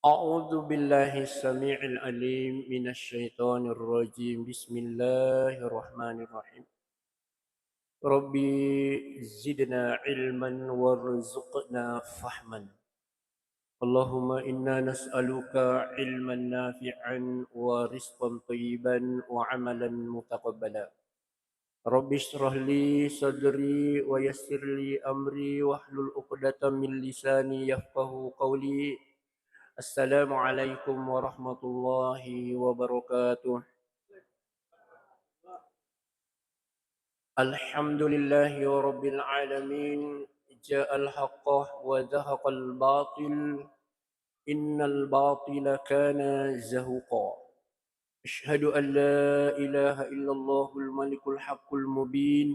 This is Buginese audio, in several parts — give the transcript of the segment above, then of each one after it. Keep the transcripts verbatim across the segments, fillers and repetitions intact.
أعوذ بالله السميع العليم من الشيطان الرجيم. بسم الله الرحمن الرحيم. رب زدنا علما وارزقنا فهما. اللهم إنا نسألك علما نافعا ورزقا طيبا وعملا متقبلا. رب اشرح لي صدري ويسر لي أمري واحلل عقدة من لساني يفقهوا قولي. السلام عليكم ورحمة الله وبركاته. الحمد لله رب العالمين. جاء الحق وزهق الباطل. إن الباطل كان زهوقا. أشهد أن لا إله إلا الله الملك الحق المبين،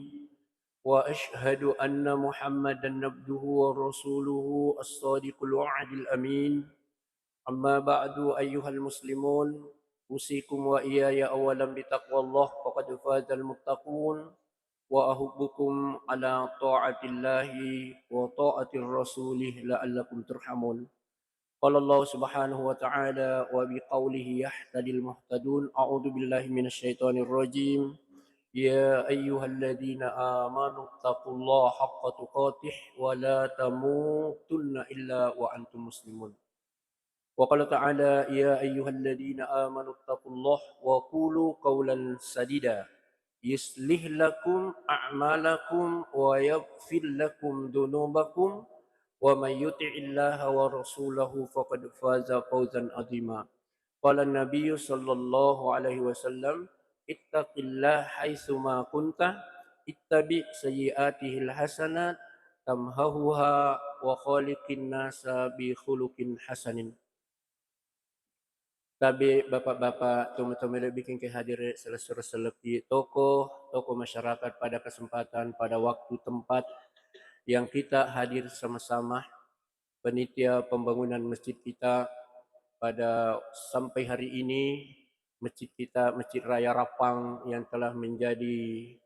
وأشهد أن محمدا عبده ورسوله الصادق الوعد الأمين. أما بعد، أيها المسلمون، أوصيكم وإياي أولا بتقوى الله، فقد فاز المتقون، وأحضكم على طاعة الله وطاعة رسوله لعلكم ترحمون. قال الله سبحانه وتعالى: وبقوله يهتدي المهتدون. أعوذ بالله من الشيطان الرجيم. يا أيها الذين آمنوا اتقوا الله حق تقاته ولا تموتن إلا وأنتم مسلمون. وقال تعالى: يا أيها الذين آمنوا اتقوا الله وقولوا قولا سديدا يصلح لكم أعمالكم ويغفر لكم ذنوبكم ومن يطع الله ورسوله فقد فاز فوزا عظيما. قال النبي صلى الله عليه وسلم: اتق الله حيثما كنت، اتبع سيئاته الحسنات تمحها وخالق الناس بخلق حسن. Tabe, bapak-bapak, tomatoa melo bikin ke hadir selesur selepi tokoh, tokoh masyarakat pada kesempatan, pada waktu, tempat yang kita hadir sama-sama, panitia pembangunan masjid kita pada sampai hari ini, masjid kita, Masjid Raya Rapang yang telah menjadi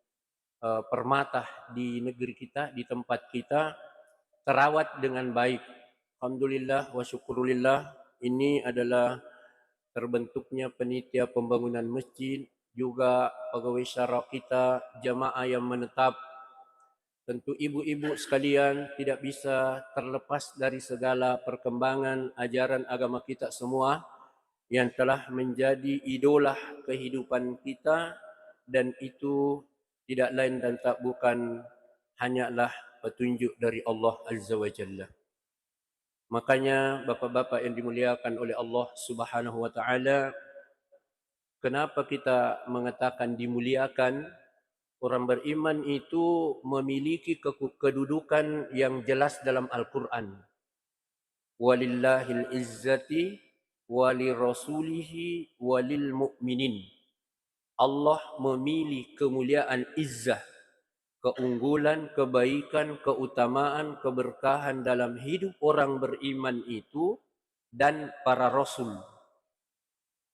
eh, permata di negeri kita, di tempat kita, terawat dengan baik. Alhamdulillah wa syukurillah, ini adalah terbentuknya penitia pembangunan masjid, juga pegawai syara kita, jamaah yang menetap. Tentu ibu-ibu sekalian tidak bisa terlepas dari segala perkembangan ajaran agama kita semua yang telah menjadi idola kehidupan kita, dan itu tidak lain dan tak bukan hanyalah petunjuk dari Allah Azza wa Jalla. Makanya, bapak-bapak yang dimuliakan oleh Allah Subhanahu wa Ta'ala, kenapa kita mengatakan dimuliakan? Orang beriman itu memiliki keku-, kedudukan yang jelas dalam Al-Quran. Walillahil izzati walirasulihi walil mu'minin. Allah memilih kemuliaan, izzah, keunggulan, kebaikan, keutamaan, keberkahan dalam hidup orang beriman itu dan para rasul.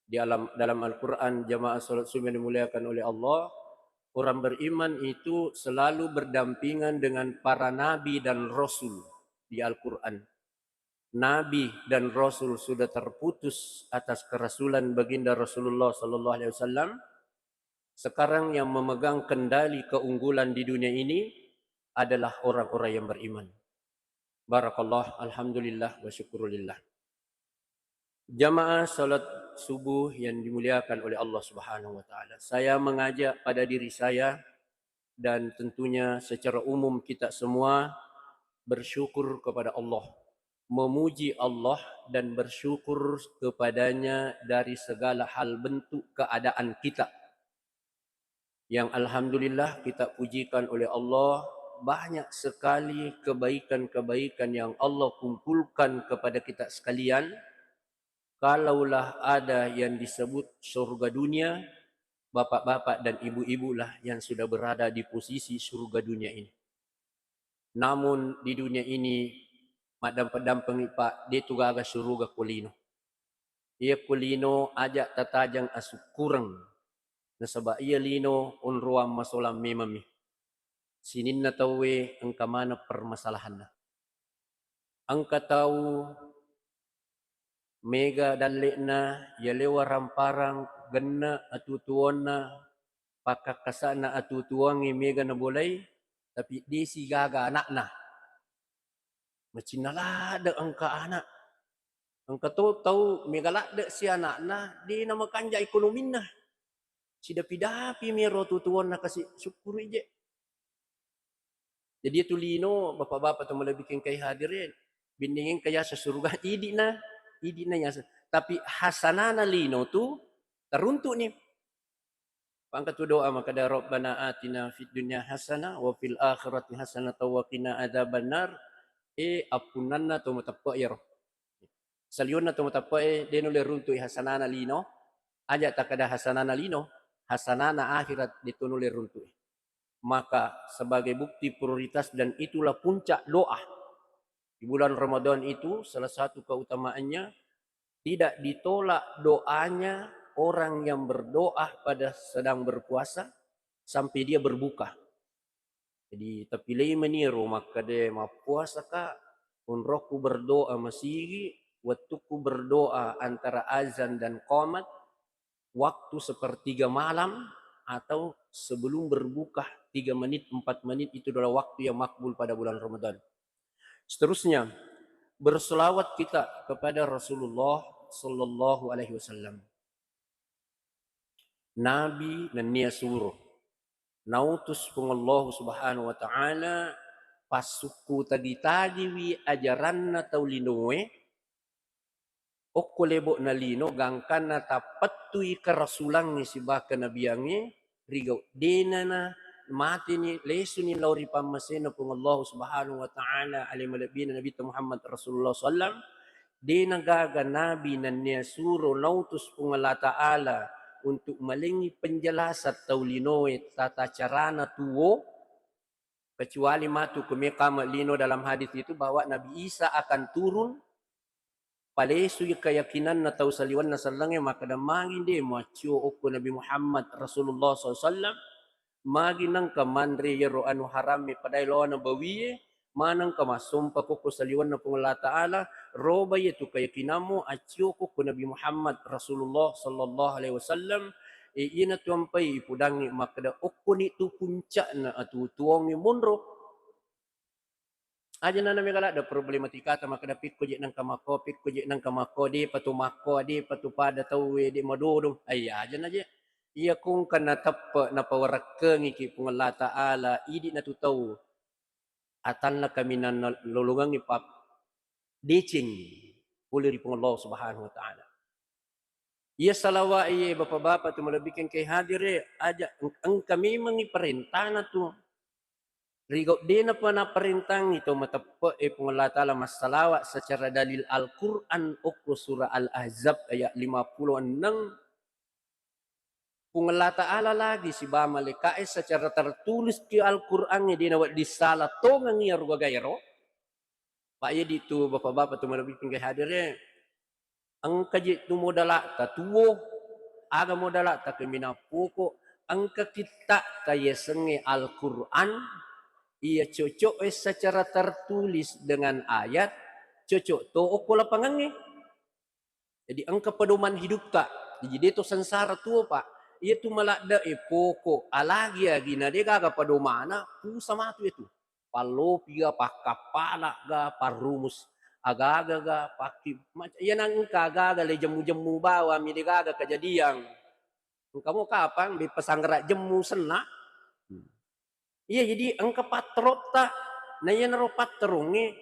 Di alam, dalam Al-Quran, jamaah salat subuh yang dimuliakan oleh Allah, orang beriman itu selalu berdampingan dengan para nabi dan rasul di Al-Quran. Nabi dan rasul sudah terputus atas kerasulan Baginda Rasulullah sallallahu alaihi wasallam. Sekarang yang memegang kendali keunggulan di dunia ini adalah orang-orang yang beriman. Barakallah, alhamdulillah, wa syukurulillah. Jamaah salat subuh yang dimuliakan oleh Allah Subhanahu wa Ta'ala, saya mengajak pada diri saya dan tentunya secara umum kita semua bersyukur kepada Allah, memuji Allah dan bersyukur kepada-Nya dari segala hal bentuk keadaan kita. Yang alhamdulillah kita pujikan oleh Allah, banyak sekali kebaikan-kebaikan yang Allah kumpulkan kepada kita sekalian. Kalaulah ada yang disebut surga dunia, bapak-bapak dan ibu-ibulah yang sudah berada di posisi surga dunia ini. Namun di dunia ini, maddampe-dampengi, Pak, de tu gaga suruga ko lino. Iya ko lino aja tatajang asukkureng. Nasaba iya lino onroang masolang memammi. Sininna tauwe engka maneng permasalahanna. Engka tau Mega dalle'na, yalewa ramparang genne atutuonna, pakkakkasa'na atutuangnge mega nabolai, tapi desi gaga ana'na. Macinna ladde engka anak. Engka to tau mega ladde si anakna, de namakanja ekonominna. Sidapi-dapi mi ero tutuonna kasi syukuri je. Jadi itu lino, bapak-bapak to malebbi engkai hadirin, bindeng engka yaseng suruga, idi'na, idi'na yaseng. Tapi hasanana lino tu teruntuk ni. Pangka tu doa makkeda, "Rabbana atina fid dunya hasanah wa fil akhirati hasanah wa qina adzabannar." Eh, appunnanna to mateppe iyaro. Saliwenna to mateppe e, de nulle runtu'i hasanana lino. Aja takkeda hasanana lino, hasanana akhirat de to nulle runtu'i. Maka sebagai bukti prioritas dan itulah puncak doa. Di bulan Ramadan itu salah satu keutamaannya, tidak ditolak doanya orang yang berdoa pada sedang berpuasa sampai dia berbuka. Jadi, tapilei mani ro makkeda, "Mappuasaka, onrokku berdoa masigi, wettukku berdoa antara azan dan qomat, waktu sepertiga malam atau sebelum berbuka tiga menit, empat menit, itu adalah waktu yang makbul pada bulan Ramadan." Seterusnya, berselawat kita kepada Rasulullah sallallahu alaihi wasallam. Nabi nennia suro. Nautus Puang Allahu Subhanahu wa Ta'ala passukku tagi-tagiwi ajaranna tau linoe, okko lebo'na lino, gangkanna tappettui karasulangnge sibawa kenabiangnge, rigau denana mateni, lesuni lao ri pammasena Puang Allahu Subhanahu wa Ta'ala, ale malebbina Nabitta Muhammad Rasulullah sallam, dena gaga nabi nennia suro nautus Puang Allah Ta'ala untuk malengi penjelasan tau linoe tata carana tuo, kecuali matu kemekama lino dalam hadis itu bahwa Nabi Isa akan turun, palesui keyakinanna tau saliwenna sellengnge makkeda, "Magi de muaccio okko Nabi Muhammad Rasulullah sallallahu alaihi wasallam? Magi nengka manre yero anu haramme padai lawana bawie? Manengka massompa kokko saliwenna Puang Allah Ta'ala? Roba yetu keyakinammu, accio kokko Nabi Muhammad Rasulullah sallallahu alaihi wasallam." E, iyana tuampai ipudangngi makkeda, "Okkoni tu puncakna atutuongnge monro." Aja nana mega ladde problematikata makkeda, "Pikko je nengka makko, pikko je nengka makko, depa tu makko, depa tu pada tauwe, de madodong." Ai, aja na je. Iya kongka nateppe napawarekkengiki Puang Allah Ta'ala, idi na tu tau atanna kaminang lolongengngi pap-, deceng pole ri Puang Allah Subhanahu wa Ta'ala. Iya salawat iye, bapak-bapak tu malebbi engkai hadire, aja eng-, engka memengngi parentana tu. Rigau denapa naparentangngi to mateppe e Puang Allah Ta'ala massalawat secara dalil Al-Quran okko surah Al-Ahzab ayat lima puluh enam. Puang Allah Ta'ala lagi sibawa malaika'e secara tertulis ki Al-Quran e, de nawedding sala tongengngi aruga gaero. Pak, iya ditu bapak-bapak tu malebbi engkai hadire. Engka je tu modala'ta tuo, aga modala'ta kaminang poko, engka kitta'ta yasengnge Al-Quran, iya cocok e secara tertulis dengan ayat, cocok to okko lapangengnge. Jadi engka pedoman hidupta. Jadi de to sengsara tuo, Pak. Iya tu maladde e poko, alagi-agi na de gaga pedomana, pusa matu itu. Pallopi ga, pakkappala ga, parrumus agaga ga, pakki, mac-, iya nang engka agaga le jemmu-jemmu bawang mi de gaga kejadian. Engka mo kapang beppa sanggara jemmu senna. Hmm. Iya, jadi engka patterotta. Na iyanaro patterongnge,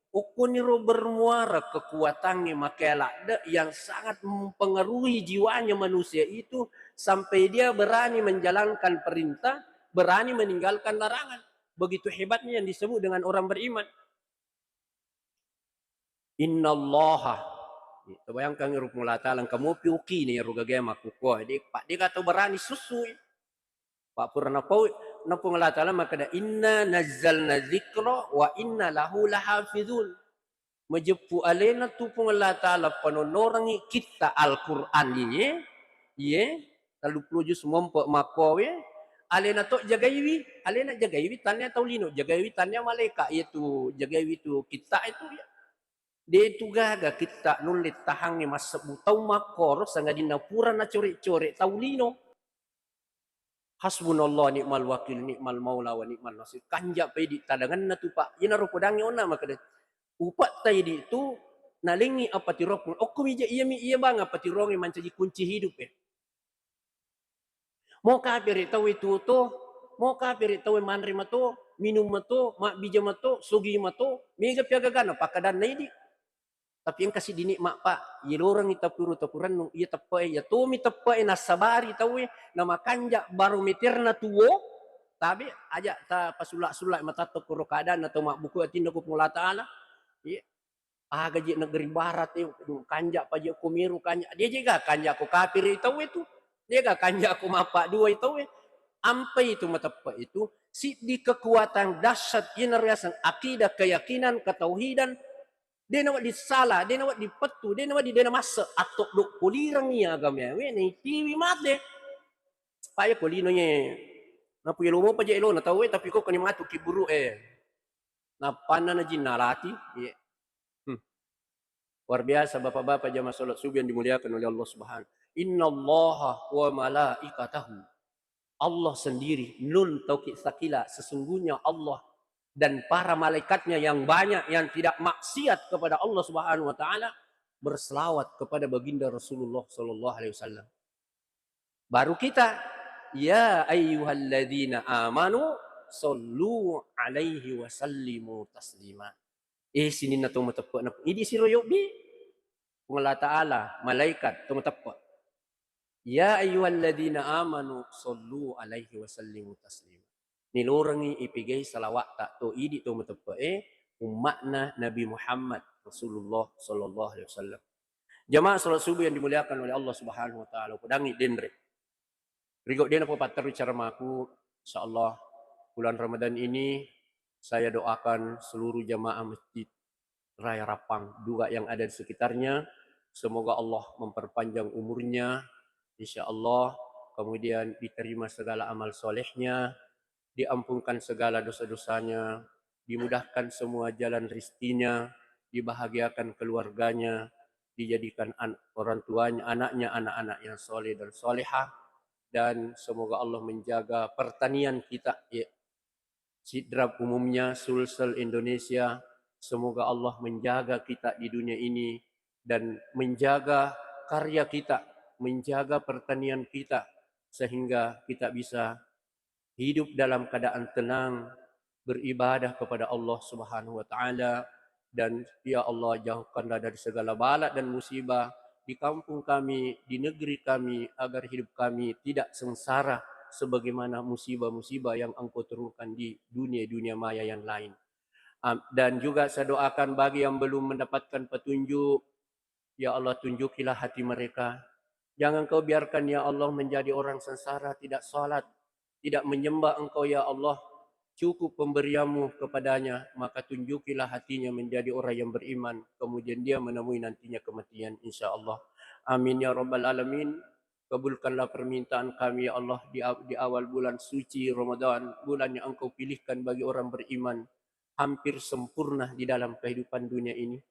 okkoniro bermuara kekuatangnge makkeda ladde yang sangat mempengaruhi jiwanya manusia itu sampai dia berani menjalankan perintah, berani meninggalkan larangan. Begitu hebatnya yang disebut dengan orang beriman. Innallaha. Tabayangkan ero Puang Allah Ta'ala, engka mopi okine ero gagae makkukkoe. De, pa, de gaga tau berani sussui. Pa pura napau, na Puang Allah Ta'ala makkeda, "Inna nazzalna dzikra wa inna lahu lahafizun." Majeppu alena tu Puang Allah Ta'ala panonnorengngi kitta Al-Quran iye, iye, telluppulo juz mompe makkowe, alena to jagaiwi, alena jagaiwi tannia tau lino, jagaiwi tannia malaika, iye tu jagaiwi tu kitta itu, ya. De' tu gaga kitta nulle tahangngi massebbu tau makkoro, sangadinna pura nacore-core tau lino. Hasbunallah ni'mal wakil, ni'mal maula wa ni'mal nasir. Kanja' pa idi' tadangenna tu, Pak. Iyanaro podangngi onna makkeda, upa' ta idi' tu nalengngi appatiroang. Okkomi je' iyami iya bang appatiroangnge mancaji kunci hidup e. Mo kapere' tauwe tuo to, mo kapere' tauwe manre mato, minung mato, mabbija mato, sogi mato, mega pi agagana pakkadanna idi'. Tapi engka siddi nikmat, Pak, yelorengngi tapuru-tapurennu, iya teppe'e, iya tomi teppe'e nassabari tauwe, namakanja' barometerna tuo, tabe' aja' tapasulla-sulla matatto koro keadaanna tau mabbuku atinna ko Puang Allah Ta'ala. Iya. Aga je' negeri barat e, kanja' pa je' ko Meru, kanja'. De' je' ga kanja' ko kapere' tauwe tu. De' ga kanja' ko mappaduai tauwe. Ampai tu mateppe' itu, siddi kekuatan dahsyat, iyanaro yaseng akidah, keyakinan, ketauhidan, de' nawedding sala, de' nawedding pettu, de' nawedding de' namasse', attoddo' polireng iya agamae, naitiwi mate. Paya ko lino ye, napuye lomo pa je' elona tauwe, tapi ko koni matu kiburu e. Nappanna najinna lati, ye. Hmm. Luar biasa, Bapak-bapak, jamaah salat subuh yang dimuliakan oleh Allah Subhanahu. Innallaha wa malaikatahu. Allah sendiri, nun taukid tsaqila, sesungguhnya Allah dan para malaikatnya yang banyak yang tidak maksiat kepada Allah Subhanahu wa Ta'ala, berselawat kepada baginda Rasulullah sallallahu alaihi wasallam. Baru kita, "Ya ayyuhalladzina amanu sallu alaihi wa sallimu taslima." Eh, sininna to mateppe' na idi' siro yobbi. Puang Allah Ta'ala, malaikat, to mateppe'. "Ya ayyuhalladzina amanu sallu alaihi wa sallimu taslima." Nilorengngi ipegai salawa'ta to idi' to mateppe'e, umma'na Nabi Muhammad Rasulullah sallallahu alaihi wasallam. Jamaah salat subuh yang dimuliakan oleh Allah Subhanahu wa Ta'ala, upodangngi denre. Rigau de' napapatterru caramaku, insyaallah bulan Ramadan ini saya doakan seluruh jamaah Masjid Raya Rappang juga yang ada di sekitarnya, semoga Allah memperpanjang umurnya, insyaallah, kemudian diterima segala amal solehnya, diampunkan segala dosa-dosanya, dimudahkan semua jalan rizkinya, dibahagiakan keluarganya, dijadikan an-, orang tuanya, anaknya, anak-anak yang soleh dan solehah, dan semoga Allah menjaga pertanian kita, ya, Sidrap umumnya, Sulsel Indonesia, semoga Allah menjaga kita di dunia ini dan menjaga karya kita, menjaga pertanian kita, sehingga kita bisa hidup dalam keadaan tenang, beribadah kepada Allah Subhanahu wa Ta'ala, dan, ya Allah, jauhkanlah dari segala bala dan musibah di kampung kami, di negeri kami, agar hidup kami tidak sengsara sebagaimana musibah-musibah yang Engkau turunkan di dunia-dunia maya yang lain. Am-, dan juga saya doakan bagi yang belum mendapatkan petunjuk, ya Allah, tunjukilah hati mereka. Jangan Kau biarkan, ya Allah, menjadi orang sengsara, tidak salat, tidak menyembah Engkau, ya Allah. Cukup pemberianmu kepadanya, maka tunjukilah hatinya menjadi orang yang beriman, kemudian dia menemui nantinya kematian, insya Allah. Amin ya rabbal alamin. Kabulkanlah permintaan kami, ya Allah, di aw-, di awal bulan suci Ramadan, bulan yang Engkau pilihkan bagi orang beriman, hampir sempurna di dalam kehidupan dunia ini.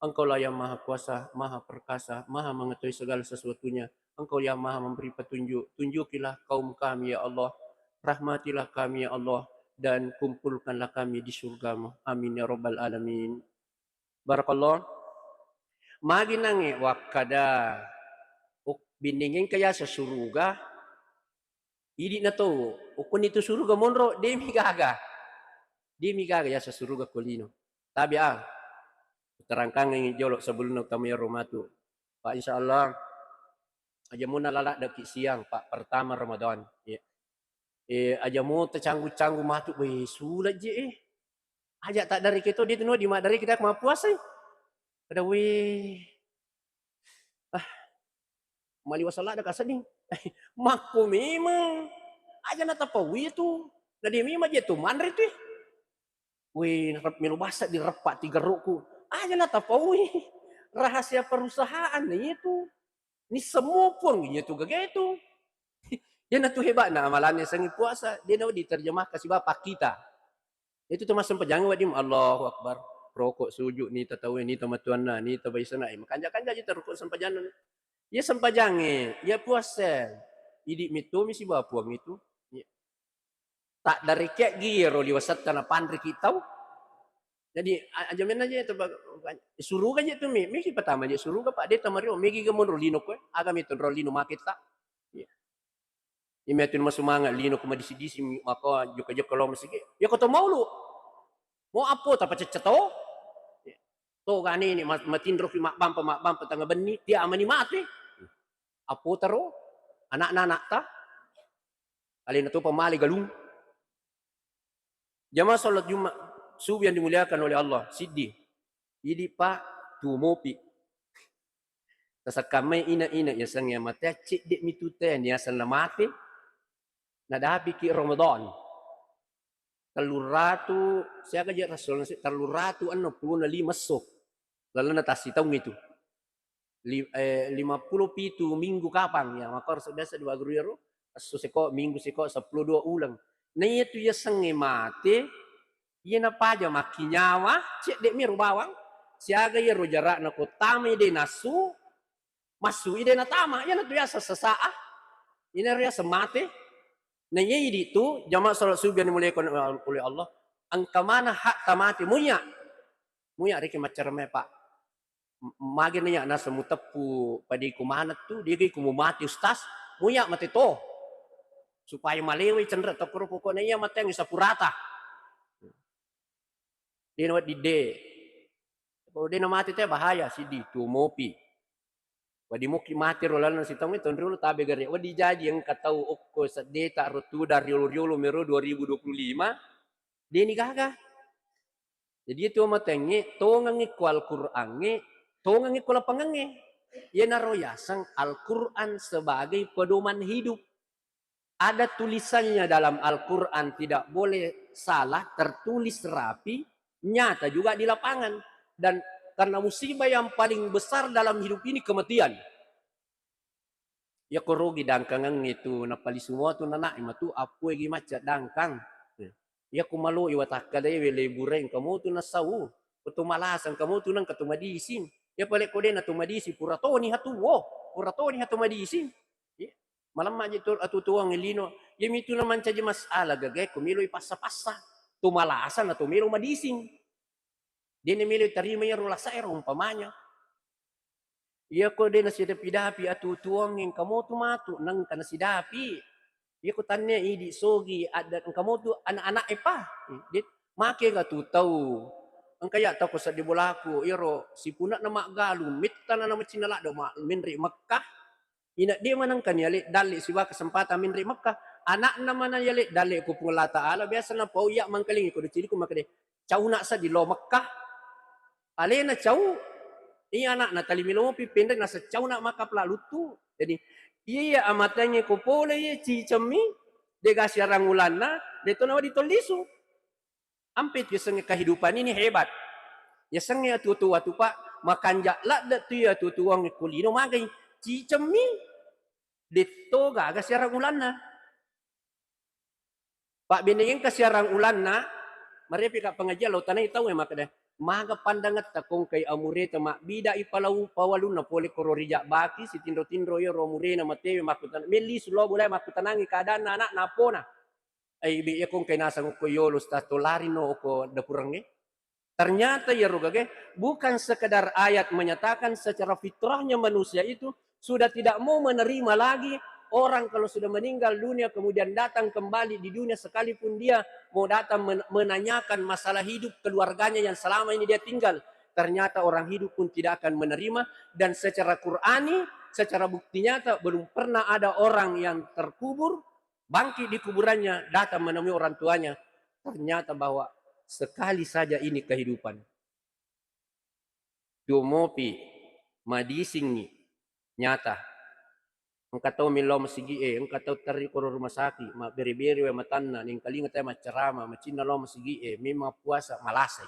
Engkaulah yang Maha Kuasa, Maha Perkasa, Maha Mengetahui segala sesuatunya. Engkau yang Maha Memberi petunjuk. Tunjukilah kaum kami, ya Allah. Rahmatilah kami, ya Allah, dan kumpulkanlah kami di surgamu. Amin ya rabbal alamin. Barakallah. Magi nangnge wakkada, ok, bindengeng kaya sesuruga, idi' na tau, ukkuni tu suruga monro, de' mi gaga. De' mi gaga yaseng suruga ko lino. Tabe' a, terangkangengngi jolo sebelumna utama iyaro matu. Pak, insya Allah, aja muna laladaki siang, Pak, pertama Ramadan. Ya. Eh, aja mu tacanggu-canggu matu, weh, sulat je, eh. Aja tak dari keto, dia tu no, di mak dari kita mappuasa, eh. Pada, weh. Ah, maliwa salada ka sedding. Makko memang. Aja na tapaui tu. Na dia memang je tu manre tu, eh. Weh, rep-, melo basa di reppa tiga roku. Aja na tapaui. Rahasia perusahaan na itu. Ni semua pun iya tu gaga itu. Dia na tu hebatna amalannya sengi puasa. Dia na diterjemahkan si bapak kita. Itu tu massempajang wedding, Allahu Akbar. roko sujud, nita tauwe, nita matuanna, nita baisana, eh, makanja-kanja ji taroko sempajanna. Iya sempajangnge, iya puasa. Idi mittomi sibawa puang itu. Iya. Taddareke'gi iyaro liwasetta napanriki tau. Jadi, a-, aja menna je to ba-, suruga je tu mi, megi patama je suruga, Pak, de tamario, megi ga monro lino koe, aga mi tonro lino maketta. Iya. Iya mi atu masumanga lino ko madisi-disi mi, mako jokka-jokka lo masigi. Ya ko to maulu. Mo appo ta pacecca to. Iya. To gani ni ma-, matinro ki mabbampa, mabbampa tanga benni, tia amani mate. Appo taro, anak-anak ta. Alena to pamale galung. Jamaah salat Jumat subuh yang dimuliakan oleh Allah, siddi. Idi, Pak, tuo mopi. Tasakkammai ina-ina yasengnge mate, cedde mi tu te niaseng namate, nadapiki Ramadan. Telluratu, siaga je Rasul, telluratu enneng puluh lima esso. Lalenna tassitaung itu. Li-, eh, lima puluh pitu minggu kapang, ya, maka harus biasa dua guru ero, esso seko, minggu seko, sepuluh dua uleng. Nah, iya tu yasengnge mate, iya napaja makkinyawa, cedde mi ro bawang, siaga iyaro jarakna ko tamai de nassu, massu ide natama, iya natu biasa sesaat, ini biasa mate. Nah, iya idi tu, jamaah salat subuh yang dimuliakan oleh Allah, engka mana hak tamate, muya, muya riki maccarame, Pak. M-, magi naiya naseng muteppu padeku maneng tu, degai ku mumati, Ustaz, muya mate to. Supaya malewai cenre tokkoro, pokokna iya mateangngi sapurata. De nawedding de. Ko de namate te bahaya, siddi, tuo mopi. Wedding mukki mate ro lalenna sitaung e, tonriolo tabe gare. Wedding jaji engka tau okko seddeta ro tuda riolo-riolo mero dua ribu dua puluh lima, deni gaga. Jadi itu amatengnge, tongengngi ko Al-Qur'angnge, tongengngi ko lapangengnge. Iyanaro yaseng Al-Qur'an sebagai pedoman hidup. Ada tulisannya dalam Al-Qur'an, tidak boleh salah, tertulis rapi, nyata juga di lapangan. Dan karena musibah yang paling besar dalam hidup ini kematian. Iya ko rugi dangkangengnge tu, napalisu mua tu nana'e matu, appuegi macca dangkang. Iya ko maloi watakkalewe lebureng, engka motu nasau, ko to malasa engka motu nengka to madising. Iya pale ko de na to madising, pura toni hatuwo, pura toni hatu madising. Iya. Malemma je to atutuwang lino, iya mitu na mancaji masalah gagae ko meloi passa-passa. To malasa na to melo madising. De na melo tarima iyaro lasa ero umpamanya. Iya ko de nasidapi-dapi atutuwang, engka motu matu, nengka nasidapi. Iya ko tannia idi sogi, adda engka motu anak-anak e pa. De, make ga tu tau. Engka iya tau ko seddi bolaku, iyaro sipunakna maggalung, mettana na macinna ladde ma-, menre Mekkah. Ina de manengka ni ale dalle siba kesempatan menre Mekkah. Anakna mana yale dalle ko Puang Allah Ta'ala, biasa na pau iya mangkalingi ko decidi ko makkede, cauna seddi lo Mekkah. Alena cau, iya anakna tali melo mopi penre nasa cauna maka pela luttu. Jadi, iya, iya amatengnge ko pole iya cicemmi, de ga siarang ulanna, de to nawedding tollisu. Ampe tu yasengnge kehidupan ini hebat. Yasengnge atuo-tuo tu, Pak, makanja ladde tu iya atuo-tuongnge ko lino magai. Cicemmi, de to gaga siarang ulanna. Pabbene engka siarang ulanna, marepi ka pengajian lao tanai tau e makkeda, maga pandangetta ko engkai amureta mabbidai palau pawalunna pole koro rijak baki, sitinro-tinro iyaro amurena matewe makkutana, melli sulo bolae makkutanangi keadaanna anakna appona. Ai be iya ko engkai nasang okko yolo sta to lari no okko dapurengnge. Ternyata iyaro gage bukan sekedar ayat menyatakan secara fitrahnya manusia itu sudah tidak mau menerima lagi orang kalau sudah meninggal dunia kemudian datang kembali di dunia sekalipun dia mau datang men-, menanyakan masalah hidup keluarganya yang selama ini dia tinggal. Ternyata orang hidup pun tidak akan menerima dan secara Qur'ani, secara bukti nyata belum pernah ada orang yang terkubur bangkit di kuburannya, datang menemui orang tuanya, ternyata bahwa sekali saja ini kehidupan. Tuo mopi, madisingngi, nyata. Engka tau millau masigi e, engka tau terri koro rumah sakit, mabbere-bere wae matanna, nengkalinga tae maccarama, macinna lao masigi e, memang puasa, malasai.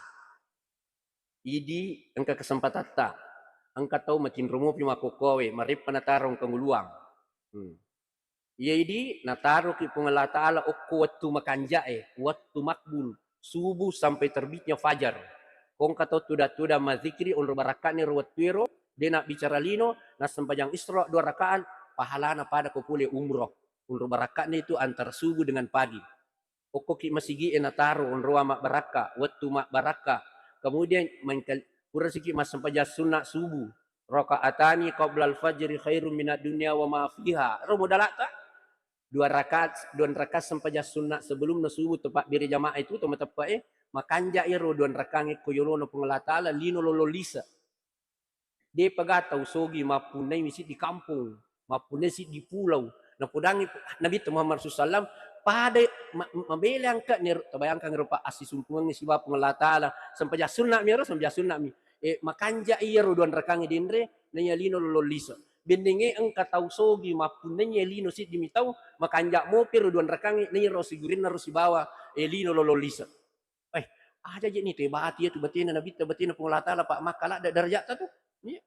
Idi engka kesempatatta, engka tau matinro mopi makkokkoe, mareppa nataro engka nguluang. Hmm. Iya idi nataroki Puang Allah Ta'ala okko wettu makanja'e, wettu makbul, subuh sampai terbitnya fajar. Ko engka tau tuda-tuda mazzikiri onro barakka'ni ro wettuero, de' nabbicara lino, nassempajang Isra dua rakaat, pahalana pada ko pole umroh. Onro barakka'ni itu antara subuh dengan pagi. Okkoki masigi'e nataro onroa mabbarakka, wettu mabbarakka. Kemudian mengkal-, purasiki massempajang sunna subuh, rakaatani qablal fajri khairum minad dunya wa ma fiha. Ro modalata? Dua rakaat, dua rakaat sempajang sunna sebelumna subuh, tepabbere jamaah itu, to mateppe'e, makanja iyaro dua rakaangnge ko yolona Puang Allah Taala, lino lolo lise. De'pa ga tau sogi mappunnai siddi kampong, mappunnai siddi pulau. Napodangi Nabitta Muhammad sallallahu alaihi wasallam, pada ma-, mabele angka nero, tabayangkan ero, Pak, assisumpungengngi sibawa Puang Allah Taala, sempajang sunna mi ero, sempajang sunna mi. Eh, makanja iyaro dua rakaangnge denre, naiya lino lolo lise. Bennengnge engka tau sogi mappunnaiye lino siddi mi tau, makanja mopi ro dua rakaangnge, nairo sigurinna ro sibawa, eh, lino lolo lise. Eh, aja je ni te bati iyatu batena Nabitta, batena Puang Allah Taala, Pak, makkaladde darajatta tu. Iya.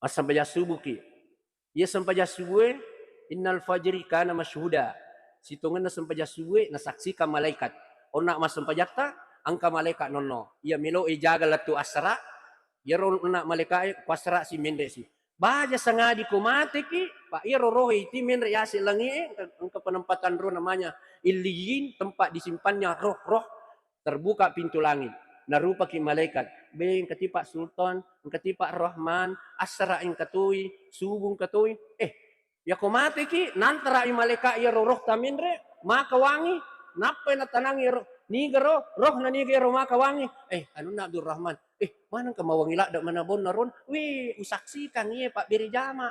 Massempajang subuhki. Iya sempajang subuhe, innal fajri kana masyhuda. Sitongenna sempajang subuhe nasaksikan malaikat. Onna massempajatta, engka malaikat nonno. Iya melo e jaga lettu assara, iyaro onna malaika'e kuassara si menre si. Baja sangadi ko mateki, Pak, iyaro rohe iti menre yase langi'e, engka, engka penempatan roh namanya Illiyin, tempat disimpannya roh-roh. Terbuka pintu langit. Narupaki malaikat. Be, engka ti Pak Sultan, engka ti Pak Rahman, assara engka toi, subuh engka toi. Eh, yako mateki, nantara i malaika iyaro roh tamenre, maka wangi, nappai natanangi ro, niga ro, roh na niga iyaro maka wangi. Eh, anunna Abdurrahman. Eh, manengka mawangi ladde mana bonna ron? Wih, usaksikan iye Pak bere jama.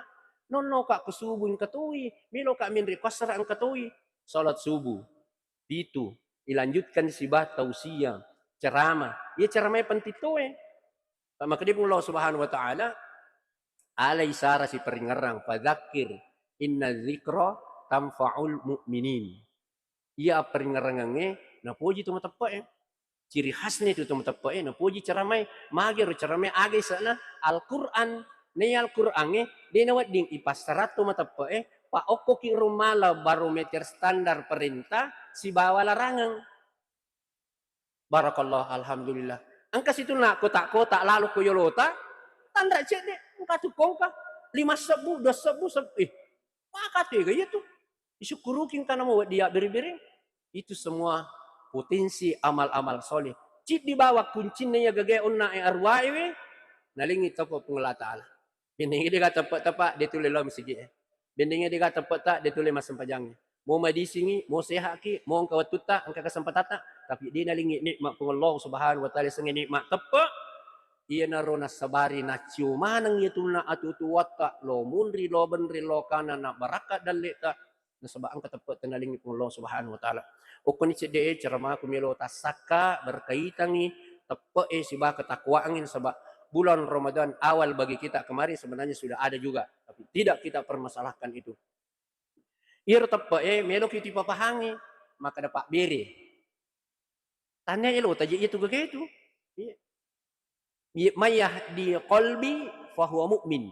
Nonno ka ko subuh engka toi, melo ka menre ko assara engka toi. Salat subuh. Pitu, ilanjutkan siba tausiah, ceramah. Iya ceramah penting toe. Maka dia Allah Subhanahu wa Ta'ala, alai sara si peringerang, fadzakir inna dzikra tanfa'ul mu'minin. Iya peringerangangnge, napoji tu mateppe'e. Ciri khasnya itu tu mateppe'e, napoji ceramah. Magi ro ceramah age sana Al-Quran. Nei Al-Qurangnge, de nawedding ipassara tu mateppe'e, pa okkoki rumala barometer standar perintah sibawa larangang. Barakallah, alhamdulillah. Engka situnna kotak-kotak lalo ko yolota, tanra cedde, engka tu kongka, lima sebbu, dua sebbu, sebbu, eh, maka tega iya tu. Isyukuruki engka namo weddi ya beri-beri. Itu semua potensi amal-amal soleh. Ciddi bawa kuncinna iya gagae onna e arwaewe, nalingi toko Puang Allah Ta'ala. Bennengnge dega teppe-teppe, de tulle lao masigi'e. Bennengnge dega teppetta, de tulle massempajangnge. Mo madisingi, mo sehaki, mo engka wettutta, engka kesempatatta, tapi de nalingi nikmat Puang Allah Subhanahu wa Ta'ala, sengnge nikmat teppe, iyanaro nassabari naccio maneng iyatunna atu-tuwatta, lo munri, lo benri, lo kana, na barakka dalle'ta, nasaba engka teppe tennalingi Puang Allah Subhanahu wa Ta'ala. Okkoni cedde'e ceramaku melo tassakka berkaitangi teppe'e siba ketakwaangnge, nasaba bulan Ramadan awal bagi kita kemarin sebenarnya sudah ada juga, tapi tidak kita permasalahkan itu. Iyaro teppe'e meloki tipapahangi, makkeda pabbere. Tannia elo taje iya tu gagae tu. Iya. Iya, may yahdi qalbi fahuwa mu'min.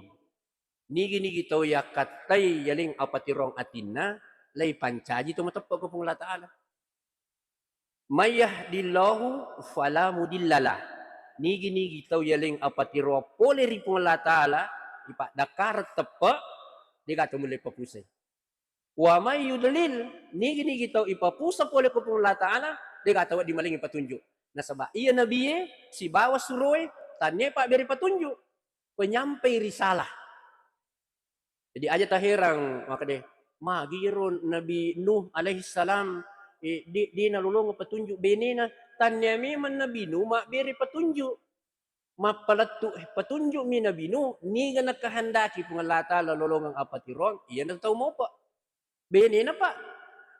Nigi-nigi tau yakkattai yaleng apatiroang atinna, lai pancaji to mateppe ko Puang Allah Ta'ala. May yahdillahu fala mudillalah. Nigi-nigi tau yaleng apatiroang pole ri Puang Allah Ta'ala, ipaddakkareng teppe, dega to mulle papusai. Wa may yudlil, nigi-nigi tau ipapusa pole ko Puang Allah Ta'ala, dega tau wedding malingi patunjuk. Nasaba iya nabie sibawa suroe tannia pabbere patunjuk, penyampai risalah. Jadi aja taherang makkeda, magi ro Nabi Nuh alaihi salam, eh, de, de nalolongeng patunjuk benena, tannia memang Nabi Nuh mabbere patunjuk. Mappalettu, eh, patunjukmi Nabi Nuh, niga nakahandaki Puang Allah Ta'ala lolongeng apatiroang, iyana tau mopa. Benena, Pak.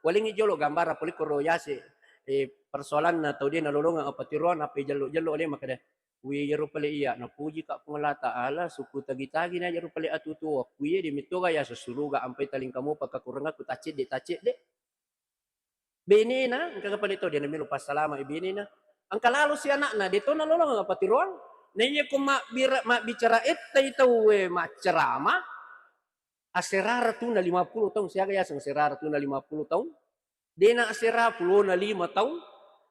Walengngi jolo gambarang pole koro yase, eh, persoalanna tau de nalolongeng apatiroang, nappa jello-jello ale makkeda, "Wi, iyaro pale iya, napuji ka Puang Allah Ta'ala, sukku tagi-tagi na iyaro pale atuo-tuo, ku iye de mettoga yaseng suruga, ampai talingka mopa kakurangakku taccedde-taccedde." Benena, engka pale tau de namelo passalama i benena. Engka lalo si anakna, de to nalolongeng apatiroang. Na iya ko mabbira-, mabbicara ettai tauwe maccerama, asera ratuna lima puluh taung, siaga yaseng asera ratuna lima puluh taung? Dena asera pulona lima taung,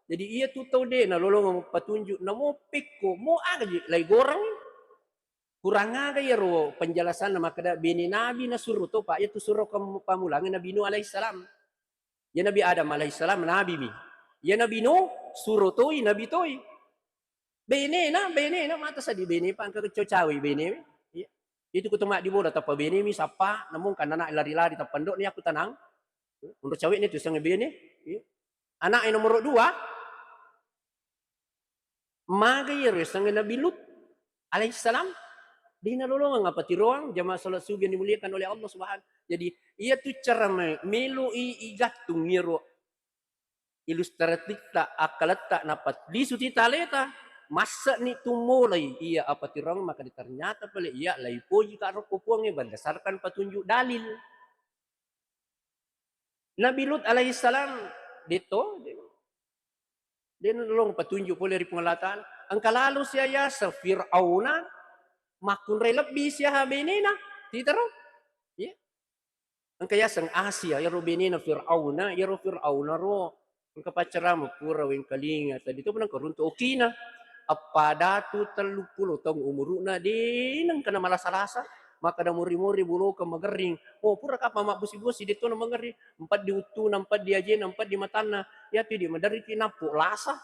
Jadi iya tu tau de' nalolongeng patunju', namo pekko, mo aga ji lai goreng. Kurang aga iyaro penjelasanna makkeda bene nabi nasuro to, Pak, iya tu suro kam-, pamulangnge Nabi Nuh alaihissalam. Iya Nabi Adam alaihissalam nabi mi. Iya Nabi Nuh suro toi, nabi toi. Benena, benena mata sadi bene, Pak, engka keco cawe bene. Iya. Itu ku toma di bola tappa bene mi sappa, namun kan anak lari-lari tappa ndok ni aku tenang. Menurut cawe ni tu sang bene. Iya. Anak yang nomor dua, maga iyaro yasengnge Nabi Lut alaihissalam, de' nalolongeng apa tiroang, jamaah salat subuh yang dimuliakan oleh Allah Subhanahu. Jadi, iya tu cara me-, melo i, igattung iyaro ilustratitta, akkaletta, nappa lisu tita aleta, masse'ni tu mulai iya apa tiroang, maka ternyata pale iya laipoji ka rokko Puangnge berdasarkan petunjuk dalil. Nabi Lut alaihissalam, de' to, de', de' nalolongeng petunjuk pole ri Puang Allah Ta'ala. Engka lalo sia yaseng Fir'auna, makkunrai lebbi siaha benena, titaro. Iya. Engka yaseng Asia, iyaro benena Fir'auna, iyaro Fir'auna ro. Engka paccarama pura wengkalinga, tadi to pernah keruntu okina. Eppa datu telluppulo taung umuru'na, de' nengka namalasa-lasa. Makkeda mori-mori bulokeng magerring. Oh, pura kapang mabbosi-bosi, de' to namagerring. Empat di uttuna, empat di ajena, empat di matanna. Iya tu di maderriki nappo lasa.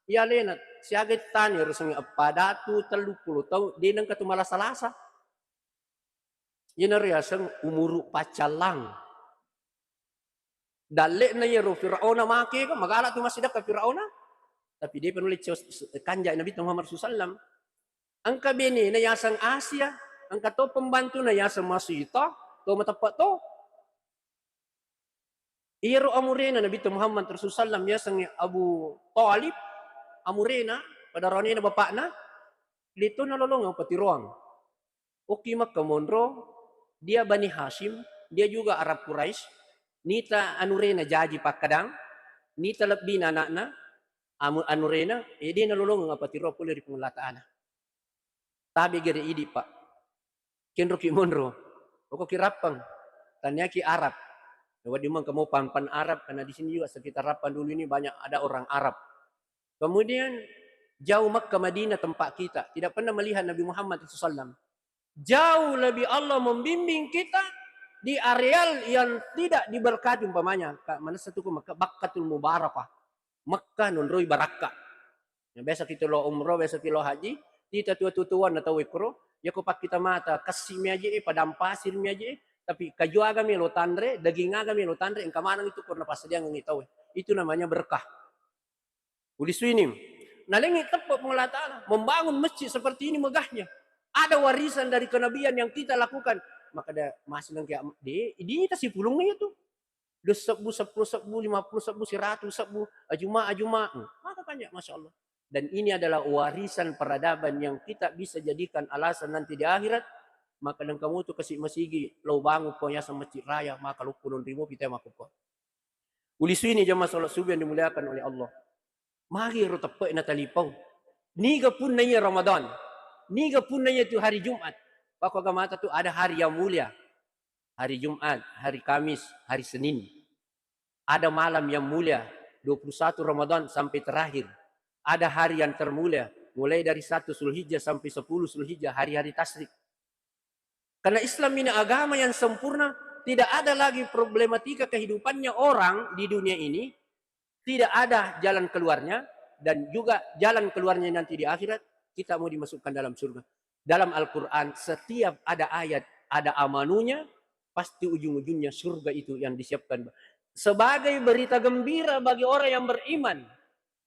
Iya alena, siaga tani harus eppa datu telluppulo taung, de' nengka tu malasa-lasa. Iyanaro yaseng umuru paccallang. Dalle'na iyaro Firauna make kan, magala tu massidekka Firauna, tapi de'pa nulle cio-, s-, kanja Nabi Muhammad sallallahu alaihi wasallam. Engka benena yaseng Asia, engka to pembantuna yaseng Masita, to mateppe' to. Iyaro amurena Nabitta Muhammad Rasul sallam yasengnge Abu Thalib, amurena, pada ronena bapakna, de' to nalolongeng patiroang. Okki Mekka monro, dia Bani Hashim, dia juga Arab Quraisy, nita anurena jaji pakkadang, nita lebbina anakna, amu-, anurena, eh, de' nalolongeng apa tiroang pole ri Puang Allah Ta'ala. Tabe gere idi, Pak. Kenroki monro. Okoki Rappang. Taniaki Arab. Wedding mengka mau pampan Arab, karena di sini juga sekitar Rappang dulu ini banyak ada orang Arab. Kemudian jauh Mekah Madinah tempat kita. Tidak pernah melihat Nabi Muhammad sallallahu alaihi wasallam. Jauh lebih Allah membimbing kita di areal yang tidak diberkati umpamanya. Ka-, manessa tu ko Mekah, Bakkatul Mubarakah. Mekah nonroi barakka. Ya, biasa kita lo umroh, biasa kita lo haji, kita tua-tuaan na tau ekoro, ya ko pakkita mata, kassi mi aje, padang pasir mi aje, tapi kaju aga mi lo tanre, daging aga mi lo tanre, engka maneng itu karena pasadiangengngi tau. Itu namanya berkah. Ulisui ni. Nalengi teppe Puang Allah Ta'ala, membangun masjid seperti ini megahnya. Ada warisan dari kenabian yang kita lakukan. Maka ada masih nang kia, di, di kita si pulung itu. Dua sebbu, sepuluh sebbu, lima puluh sebbu, seratus sebbu, ajuma, ajuma. Hmm, maka banyak, Masya Allah. Dan ini adalah warisan peradaban yang kita bisa jadikan alasan nanti di akhirat. Maka dan kamu tu kasih masigi, lo bangun ko yaseng masjid raya, maka lo pulung ribu pita maka ko. Ulisui ni jamaah salat subuh yang dimuliakan oleh Allah. Magi ro teppe na talipau. Niga punna iya Ramadan. Niga punna iya tu hari Jumat. Pako agamata tu ada hari yang mulia. Hari Jumat, hari Kamis, hari Senin. Ada malam yang mulia, dua puluh satu Ramadan sampai terakhir. Ada hari yang termulia, mulai dari satu Zulhijjah sampai sepuluh Zulhijjah, hari-hari tasyrik. Karena Islam ini agama yang sempurna, tidak ada lagi problematika kehidupannya orang di dunia ini, tidak ada jalan keluarnya, dan juga jalan keluarnya nanti di akhirat, kita mau dimasukkan dalam surga. Dalam Al-Quran, setiap ada ayat, ada amanunya, pasti ujung-ujungnya surga itu yang disiapkan. Sebagai berita gembira bagi orang yang beriman,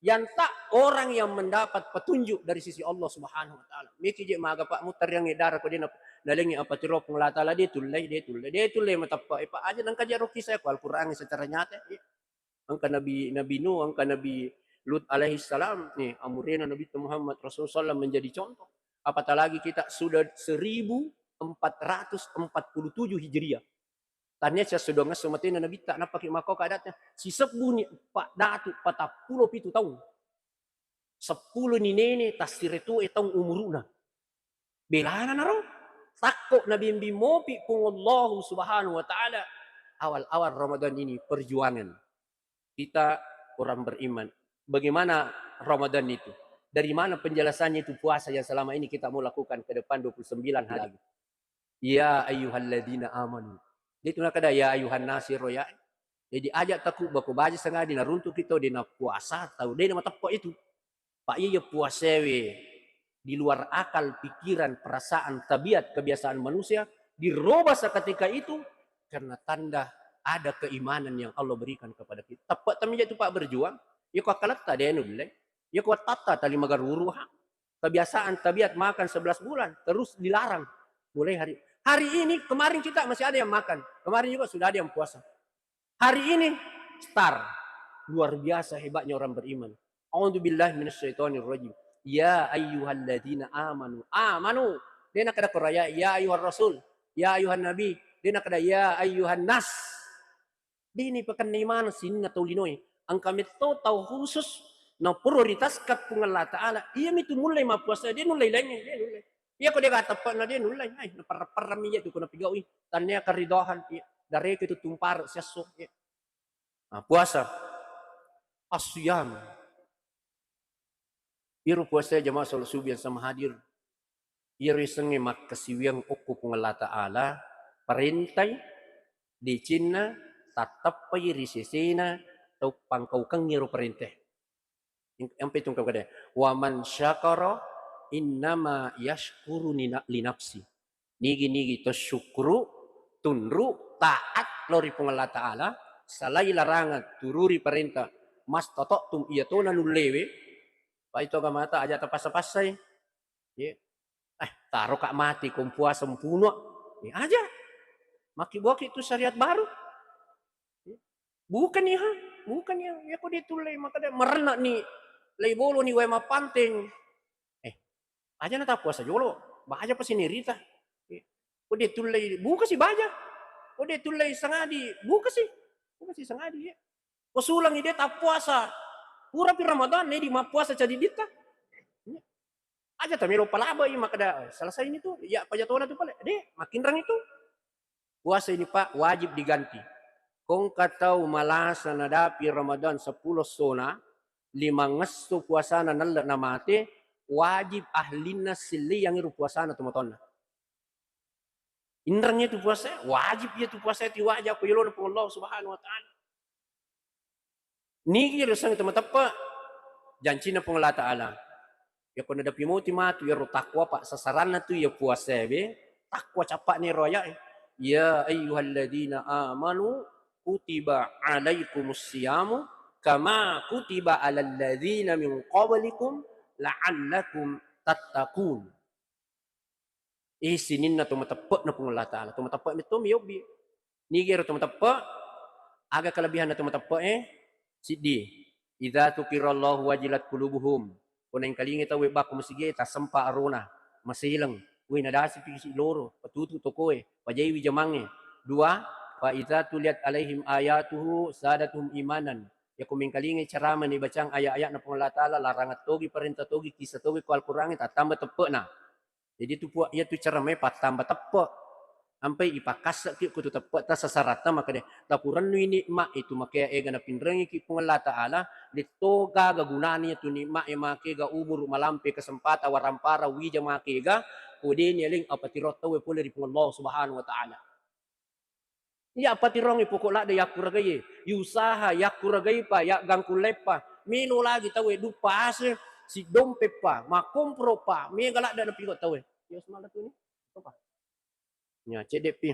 yang tak orang yang mendapat petunjuk dari sisi Allah Subhanahu wa Ta'ala. Miki je maga Pak mutar yang dara ko dena nalengi apa tiro Puang Allah Ta'ala, de tullei, de tullei, de tullei matappa, eh, Pak, aja nangka jaro kisah ko Al-Quran secara nyata. Engka Nabi, Nabi Nuh, engka Nabi Lut alaihi salam, nih, amurena Nabi Muhammad Rasulullah sallam menjadi contoh. Apatah lagi kita sudah seribu empat ratus empat puluh tujuh Hijriah. Tania sia sudong esso matena Nabitta, nappaki makko kadatnya, sisebbuni pa-, datu patappulo pitu taung. Seppulo ni nene tassire tuo e taung umuru'na. Belana naro, takko nabimbing mopi Puang Allahu Subhanahu wa Ta'ala. Awal-awal Ramadan ini perjuangan. Kita orang beriman. bagaimana Ramadan itu? Dari mana penjelasannya itu puasa yang selama ini kita mau lakukan ke depan dua puluh sembilan hari lagi? Ya ayyuhalladzina amanu. Itu nakada ya ayyuhan nasiro ya. Jadi aja' taku bako baja sangadi naruntuki tau de' napuasa, tau de' namateppa itu. Pak iya puasewe di luar akal, pikiran, perasaan, tabiat, kebiasaan manusia diroba seketika itu karena tanda ada keimanan yang Allah berikan kepada kita. Tepat tami itu Pak berjuang. Ya ko akalatta de' nulle. Ya ko tatta tali magaruru ha. Kebiasaan tabiat makan sebelas bulan terus dilarang. Mulai hari hari ini, kemarin kita masih ada yang makan. Kemarin juga sudah ada yang puasa. Hari ini star. Luar biasa hebatnya orang beriman. A'udzubillahi minasyaitonirrajim. Ya ayyuhalladzina amanu. Amanu. De' nakada koraya ya ayyuhar rasul, ya ayyuhan nabi. De' nakada ya ayyuhan nas. De' ni pakenna imana sinna tau linoe. Engka metto tau khusus na prioritaskan Puang Allah Ta'ala. Iya mitu mulle mappuasa, de' nulle laingnge, de' nulle. Iya ko de' ga teppe'na de' nulle. Ai, naperra-perrami iya tu ko napigaui. Tannia keridohan, iya. Dareke tu tumpara siesso, iya. Nah, puasa. As-siyam. Iro puasa jamaah salat subuh yang sama hadir. Iyaro yasengnge makkasiwiang okko Puang Allah Ta'ala, parentai, decenna, tattappai ri sesena tau pangkaukengngi ro parentae. Eng-, empe tungkang kada, "Wa man syakara innama yashkuru nina-, li nafsi." Nigi-nigi to syukuru, tunru, taat lao ri Puang Allah Ta'ala, salai larangan, tururi parenta, mastata'tum, iya tona nullewe, pai to agamata aja tapassa-passai. Ye. Eh, taro ka mati, ko puasa mpuno. Ye, aja. Maki buaki tu syariat baru. Ye. Bukan ya, bukan ya. Ya ko de' tullei, makada merenna ni, lei bolo ni wae mappanteng. Eh, aja na tappuasa jolo. Baja pasi nerita. Ye. Ko de' tullei, buka si baja. Ko de' tullei sangadi, buka si. Buka si sangadi, ya. Ko sulangi de' tappuasa. Purapi Ramadan, ne di mappuasa cadiditta. Aja tamelo palabai, makada, "Eh, selesai ini tu, ya pajatona tu pale." De', makinrang itu. Puasa ini, Pak, wajib diganti. Kongka tau malasa nadapi Ramadan seppulo essona, limangesso puasana nelle namate, wajib ahlinna sellei yang iru puasana tomatoanna. Inrang iya tu puasa, wajib iya tu puasa, ti wajib ko yolona Puang Allah Subhanahu wa Ta'ala. Nigi ro sang temateppa jancinna Puang Allah Ta'ala. Ya ko nadapi moti matu iyaro takwa, Pak, sasaranna tu iya puasae, takwa cappa'na ero aya'e. Ya ayyuhalladzina amanu kutiba alaikumus siyamu kama kutiba alal ladzina min qablikum la'allakum tattaqun. Eh, sininna to mateppe'na Puang Allah Ta'ala, to mateppe' metto miyobbi. Nigi ero to mateppe', aga kelebihanna to mateppe' e? Siddi. Idza dzukirallahu wajilat qulubuhum. Ko naengkalingai tauwe bakko masigie, tasempa arona, maseleng. Woi, nadasi pi si loro, patutu tokoe, pajaiwi jamangnge. Dua, fa idza tuliyat alaihim ayatuhu zadatuhum imanan. Yako mengkalingai ceramah ni bacang ayat-ayatna Puang Allah Ta'ala, larangan togi, parenta togi, kissa togi ko Al-Qur'an e, tattamba teppe'na. Jadi tu pua-, iya tu cara mai pattamba teppe'. Ampai ipakkasse'ki ko tu teppe'ta sasaratta, makkeda, "Tapurennui nikmat itu makea ega napinrengiki Puang Allah Ta'ala, de' to gaga gunana iya tu nikmat e, makega umuru malampe, kesempatan, warampara, wija makega, ko de' nialeng apatiroang tauwe pole ri Puang Allah Subhanahu wa Ta'ala." Iya, apatiroangngi poko' ladde' yakkuragai, yusaha yakkuragaipa, yaggangkulleppa, melo lagi tauwe duppa ase, siddompeppa, makkompropa, mega ladde' napigau' tauwe. Iya, semala tu ni. Apa? Nya, cedde'pi.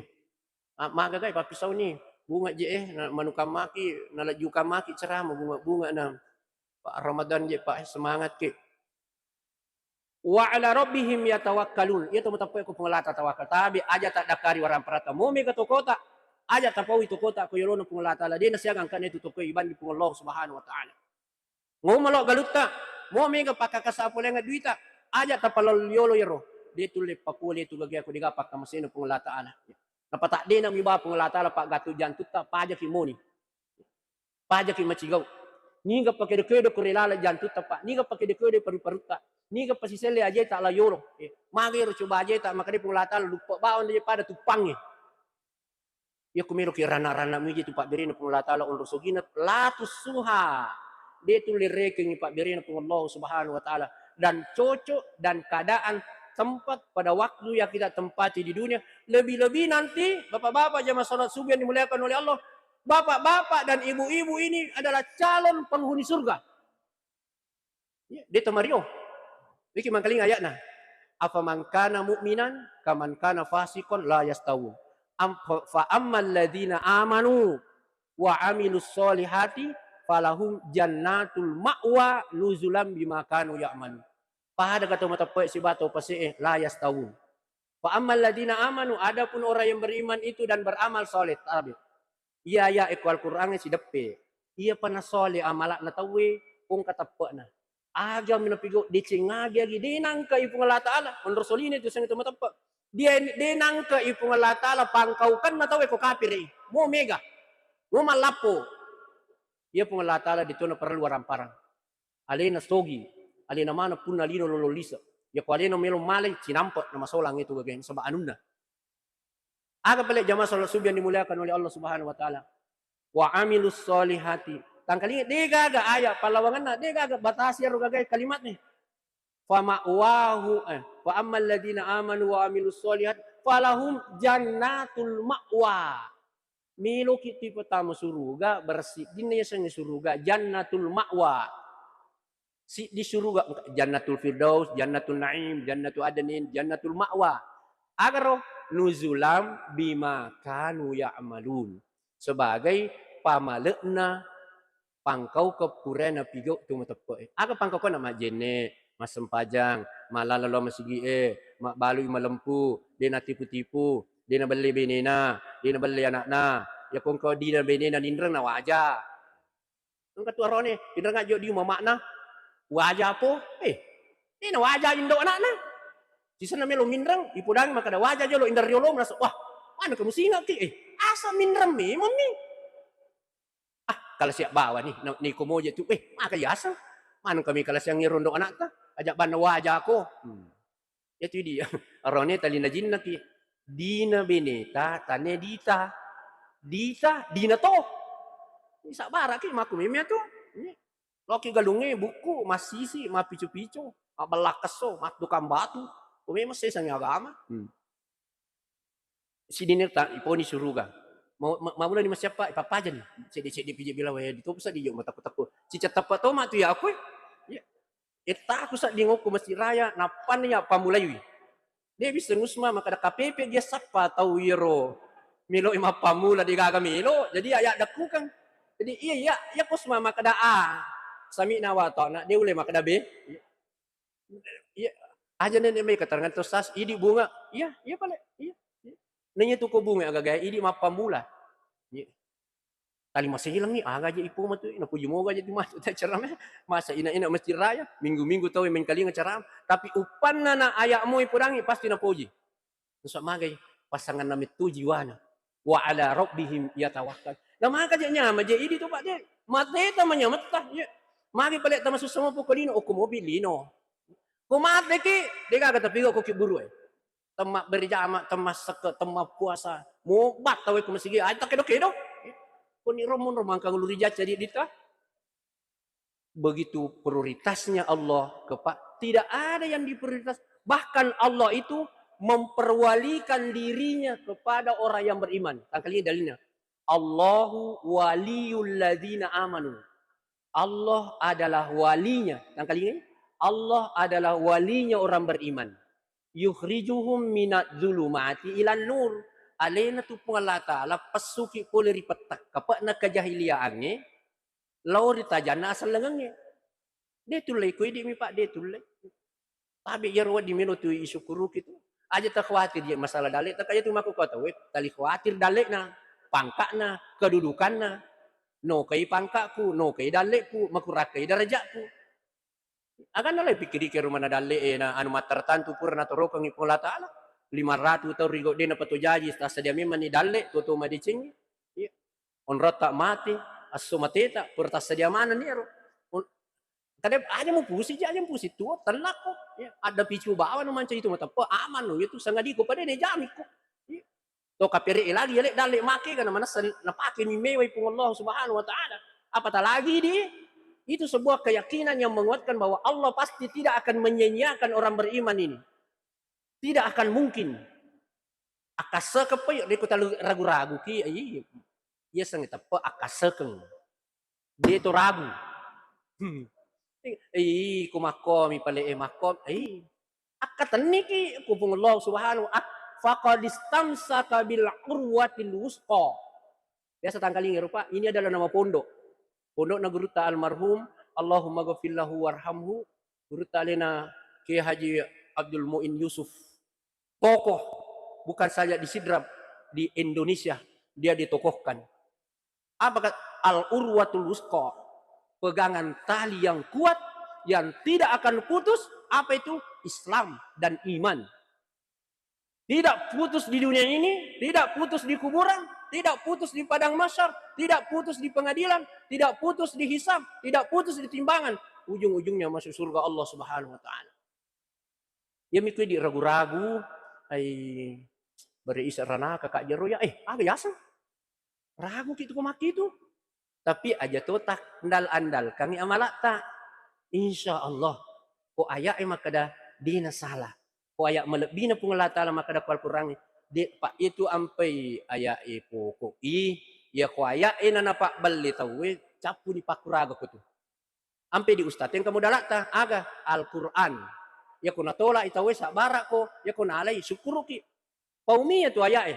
Ah, magagai pappisau ni. Bunga je, eh, na-, manukang maki, nalajukang maki ceramah bunga-bunga na. Pak Ramadan je, Pak, eh, semangat ki. Wa ala rabbihim yatawakkalun. Iya to mateppe' ko Puang Allah Ta'ala tawakal. Tabe aja taddakkari waramparatta. Mo mega tokota, aja tapaui tokota ko yolona Puang Allah Ta'ala. De' nasiaga angkana itu tokoe ibanding Puang Allah Subhanahu wa Ta'ala. Ngo malo galutta, mo mega pakkakasa polenga duita, aja tapalol yolo yero. De' tulle papole tu gaga ko de' gaga pakkamasena Puang Allah Ta'ala. Napatadde'na mi ba Puang Allah Ta'ala paggattu jantutta, pajaki moni. Pajaki macigau. Niga pakedo-kedo ko ri laleng jantutta, Pak. Niga pakedo-kedo paru-parutta. Niga pasiselle ajeta la yolo. Eh, maga ero coba ajeta, makkeda Puang Allah Ta'ala, luppe' bawang de' pada tuppangnge. Iya ko meloki rana-rana muji tu pabberena Puang Allah Ta'ala onro sogina, la tuhsuha. De' tulle rekengngi pabberena Puang Allah Subhanahu wa Ta'ala. Dan cocok dan keadaan tempat pada waktu yang kita tempati di dunia. Lebih-lebih nanti, bapak-bapak jamaah salat subuh yang dimuliakan oleh Allah, bapak-bapak dan ibu-ibu ini adalah calon penghuni surga. Ya, de' tamario. Iki mangkalinga ayatna. Afaman kana mu'minan kaman kana fasiqon la yastawun. Am, fa, fa ammal ladzina amanu wa amilus solihati falahum jannatul ma'wa nuzulam bima kanu ya'malun. Pada kata mateppe' sibawa tau pase'e, la yastawun. Fa ammal ladzina amanu, adapun orang yang beriman itu dan beramal soleh, tabe. Iya, iya, eko Al-Qur'an sideppe. Iya pa nasole amala'na tauwe, kong kateppe'na. Aga mi napigau, deceng agi-agi, de' nangka i Puang Allah Ta'ala, menurut soline tu seng itu mateppe'. Dia de' nangka i Puang Allah Ta'ala pangkaukanna tauwe ko kapiri. Mo mega. Mo mallappo. Iya Puang Allah Ta'ala de' tona perlu warang-parang. Alena sogi, alena mana punna lino lolo lise. Ya ko alena melo malai, cinampe' na masolang itu gagae, sebab anunna. Aga pale jamaah salat subuh yang dimuliakan oleh Allah Subhanahu wa Ta'ala. Wa amilus solihati. Tangkalinga, de' gaga ayat pallawanganna, de' gaga batasi aro gagae kalimatnya. Fa ma'wahu, eh, fa ammal ladzina amanu wa amilus solihat falahum jannatul ma'wa. Meloki tu ipatama suruga, bersiddinna yasengnge suruga, jannatul ma'wa. Siddi suruga, Jannatul Firdaus, Jannatul Naim, Jannatu Adnin, Jannatul Ma'wa. Agaro nuzulam bima kanu ya'malun. Sebagai pamale'na pangkauke purana pigau tu mateppe'e. Aga pangkaukenna? Majjenne, massempajang, malala lao masigi'e, mabbalui malempu, de' natipu-tipu, de' nabelle benena, de' nabelle anakna. Ya kongko dina benena ninreng na waja. Engka tu arone, pinreng aja di mamakna, waja po, eh, ini waja indo anakna. Sisenna melo minreng, ipodangi makkeda waja jolo inda riolo, merasa, wah, mana kamu singa ki, eh, asa minreng memang mi. Ah, kalau siap bawa nih, ni komoje tu, eh, maka yasa, mana kami kalau siang rondo anakta, aja banna waja ko. Hmm. Iyatu idi, arone tali najinnaki. Dina beneta, tane dita. Dita, dina to. Sabaraki makku meme tu. Loki galungnge bukku, massisi, mappicu-picu, mabbellakkesso, mattukang batu. Ko memang sesangi agama. Hmm. Sidinirta iponi suruga. Mau ma-, maulani masiappa, ipappajani. Cedde-cedde pije bilang, weh, ditopu sa dijo matakku-takku. Cica tappa toma tu ya aku. Iya. Ettaku sedding okko Masjid Raya, nappanna iya pammulaiwi. De' bisa ngusma makkeda K P P dia sappa tau iyaro melo mappammula de' gaga melo. Jadi iya, iya dakkukang. Jadi iya, iya, iya kusma makkeda, ah, sami'na wa ata'na, de' ule makkeda be. Iya. Aja nene mai keterangan to sas, idi bunga. Iya, iya pale. Iya. Iya. Nanya tu ko bunga agaga idi mappammula. Iya. Tali maselengngi, aga aja ipo matu, napuji moga aja tu matu ta ceramah. Masa ina-ina Masjid Raya, minggu-minggu tau mengkalinga ceramah. Tapi uppanna na ayat mo ipodangi pasti napoji. Nusa magai pasanganna mettu jiwana. Wa ala rabbihim yatawakkal. Na maka je nyama je idi tu Pak de. Mateta manyametta. Iya. Magi pale tama sussa mo poko lino, okko mobil lino. Ko mate ki, de gaga tapi ko ki buru e. Temma berjama, temma sekke, temma puasa. Mo batta we ko masigi, aja kedo-kedo. Ko ni romo-romo angka ngulu rija cari dita. Begitu prioritasnya Allah kepa-, tidak ada yang diprioritas. Bahkan Allah itu memperwalikan dirinya kepada orang yang beriman. Tangkali dalilnya. Allahu waliyul ladzina amanu. Allah adalah walinya. Tangkali, Allah adalah walinya orang beriman. Yukhrijuhum minadz dzulumati ilan nur. Alena tu Puang Allah Ta'ala pessuki pole ri petta-, kape'na kejahiliaangnge, lao ri tajanna asellengengnge. De tullei ko idi mi, Pak, de tullei. Tabe iyaro wedding melo tu isukkuruki tu. Aja ta khawatir je masalah dalle, ta kaya tu makko kau tauwe, tali khawatir dallena, pangka'na, kedudukanna. Nokai pangka'ku, nokai dalleku, makurakkai darajatku. Aganna lai pikkiriki rumana dalle e na anu mattartantu pura natorokengngi Puang Allah Ta'ala. Lima ratu taung ri gau de napatojaji, tassadia memang ni dalle, tuo-tuo madecengngi. Iya. Onrotta mate, esso mateta, pura tassadia manenni ero. On-, kada aja mupusi, aja mupusi tuo, tellakko. Iya. Adda picu bawa nu mancaji tu mateppe, aman no, iya tu sangadiko pada ne jamikko. Iya. To kapere e lagi yale dalle make kana manessa napake mi mewai Puang Allah Subhanahu wa Ta'ala. Apata lagi di Itu sebuah keyakinan yang menguatkan bahwa Allah pasti tidak akan menyia-nyiakan orang beriman ini. Tidak akan mungkin. Akkasekeng pa iya, de' ko talu ragu-ragu ki, iya, iya sengnge teppe akkasekeng. De' to ragu. Hmm. Ih, ko makkomi pale, eh, makkom, ih. Akkatenniki ku Puang Allah Subhanahu, ak-, faqad istamsaka bil urwatil wusqa. Biasa tangkalinga rupa, ini adalah nama pondok. Pondokna gurutta almarhum, Allahumma ghafir lahu warhamhu, gurutta alena Kiai Haji Abdul Muin Yusuf. Tokoh, bukan saja di Sidrap, di Indonesia dia ditokohkan. Apa kata al-urwatul wusqa? Pegangan tali yang kuat, yang tidak akan putus, apa itu? Islam dan iman. Tidak putus di dunia ini, tidak putus di kuburan, tidak putus di padang mahsyar, tidak putus di pengadilan, tidak putus di hisab, tidak putus di timbangan. Ujung-ujungnya masuk surga Allah Subhanahu wa Ta'ala. Iya mi ku idi ragu-ragu, ai, bare isa ranaka ka jero ya, eh, aga yaseng? Ragu ki tu ko makki tu. Tapi aja to tak andal-andalkangi amalakta. Insya Allah. Ko ayat e makkeda, dena salah. Ko ayat malebbina Puang Allah Ta'ala makkeda ko Al-Quran, de, pak itu ampai ayat e pokok i, ya ko ayat e nana pak belle tauwe, cappu ni pakkuraga ko tu. Ampe di ustaz, engka modalakta, aga? Al-Quran. Yako natolak i tauwe, sabbarakko, yako nalai, sukkuruki. Paumi iya tu ayat e.